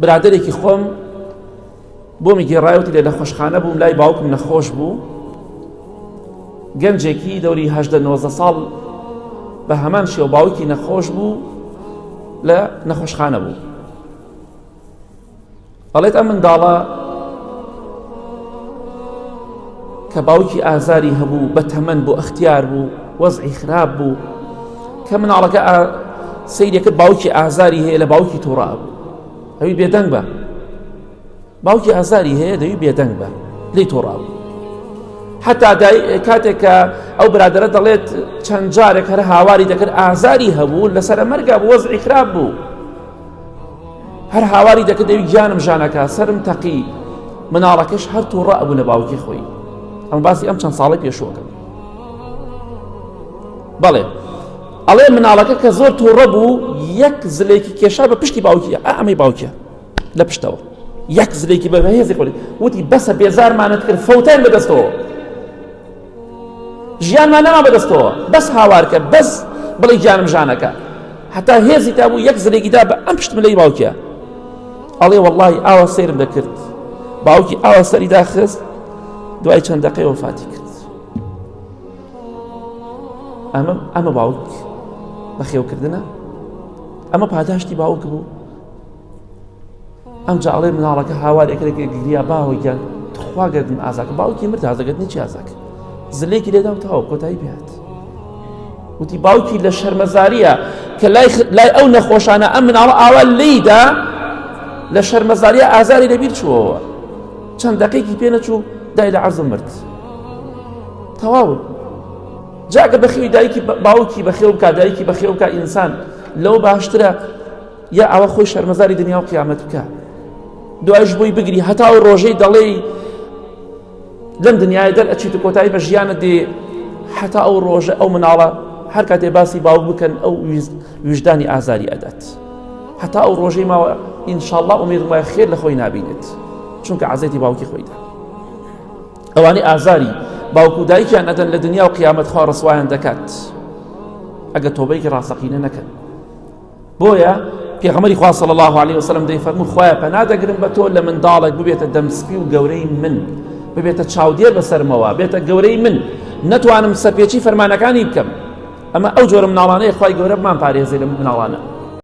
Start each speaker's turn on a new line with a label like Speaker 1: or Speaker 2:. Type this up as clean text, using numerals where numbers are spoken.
Speaker 1: برادەرێکی خۆم بۆمی گێڕایەوتی لە نەخۆشخانە بووم لای باوکم نەخۆش بوو گەنجێکی دەوری هەدە نۆزە ساڵ بە هەمان شێوە باوکی نەخۆش بوو لە نەخۆشخانە بوو ئەڵێت ئەم منداڵە کە باوکی ئازاری هەبوو بە تەمەن بۆ ئەختیار بوو وەزعی خراپ بوو کە مناڵەکە سەیرێکە باوکی ئازاری هەیە لە باوکی تووڕا بوو ئەوی بێدەنگ بە باوکی ئازاری هەیە دەوی بێدەنگ بە لی تۆڕا بوو حتا کاتێک کە ئەو برادرە دەڵێت چەند جارێک هەر هاواری دەکرد ئازاری هەبوو لەسەر مەرگا بوو وەزعی خراپ بوو هەر هاواری دەکرد دەوی گیانم ژانەکە سرم تەقی مناڵەکەش هەر تووڕە ئەبوو لە باوکی خۆی ئەم باسی ئەم چەند ساڵی پێشوەکەم بەڵێ ئەڵێ مناڵەکە کە زۆر تووڕە بوو یەک زلێکی کێشا بە پشتی باوکی ئەمەی باوکیە لە پشتەوە یەک زلێکی بە هێزی خۆی وتی بەسە بێزارمانت کرد فەوتان بەدەستەوە ژیانمان نەما بەدەستەوە بەس هاوارکە بەس بڵێ گیانم ژانەکە هەتا هێزی تا بوو یەک زلێکی دا بە ئەم پشت ملەی باوکیە ئەڵێ وەڵڵاهی ئاوا سەیرم دەکرد باوکی ئاوا سەری داخست دوای چەند دەقەی وەفاتی کرد ئەمە ئەمە باوک بەخێوکردنە ئەمە پاداشتی باوک بوو ئەمجا ئەڵێ مناڵەکە هاوار ئەکرێت گریا باوە گیان تخوا گردن ئازاکە باوکی مرد ئازاگردنی چی ئازاک زلێکی لێدا و تاوە کۆتایی پێهات وتی باوکی لە شەرمەزاریە کە لای لای ئەو نەخۆشانە ئەم مناڵە ئاوا لیدا لە شەرمەزاریە ئازاری لەبیر چووەوە چەند دقیقی پێ نەچوو دای لە عەرزم مرد تەواو جاگە بەخێوی دایکی باوکی بەخێو بکە دایکی بەخێو بکە ئینسان لەو باشترە یا ئەوە خۆی شەرمەزاری دنیا و قیامەت بکە دوایش بۆی بگری هەتا و ڕۆژەی دەڵێی لەم دنیای دەر ئەچیت و کۆتایی بە ژیانە دێ هەتا ئەو ڕۆژە ئەو مناڵە هەر کاتێ باسی باوک بکەن ئەو ویژدانی ئازاری ئەدات هەتا ئەو ڕۆژەی ماوە ئینشاءاللە ئومێدم وایە خێر لە خۆی نابینێت چونکە عەزێتی باوکی خۆیدا ئەوانەی ئازاری باوک و دایکیان ئەدەن لە دنیا و قیامەت خوا ڕسوایان دەکات ئەگە تۆبەیەکی ڕاستەقینە نەکەن بۆیە پێغەمبەری خوا صلی الله علیه وسلم دەیفەرموو خوایە پەنا دەگرم بە تۆ لە منداڵێک ببێتە دەمسپی و گەورەی من ببێتە چاودێر بەسەرمەوە بێتە گەورەی من نەتوانم سەرپێچی فەرمانەکانی بکەم ئەمە ئەو جۆرە مناڵانەیە خوای گەورە بمان پارێزێ لە مناڵانە.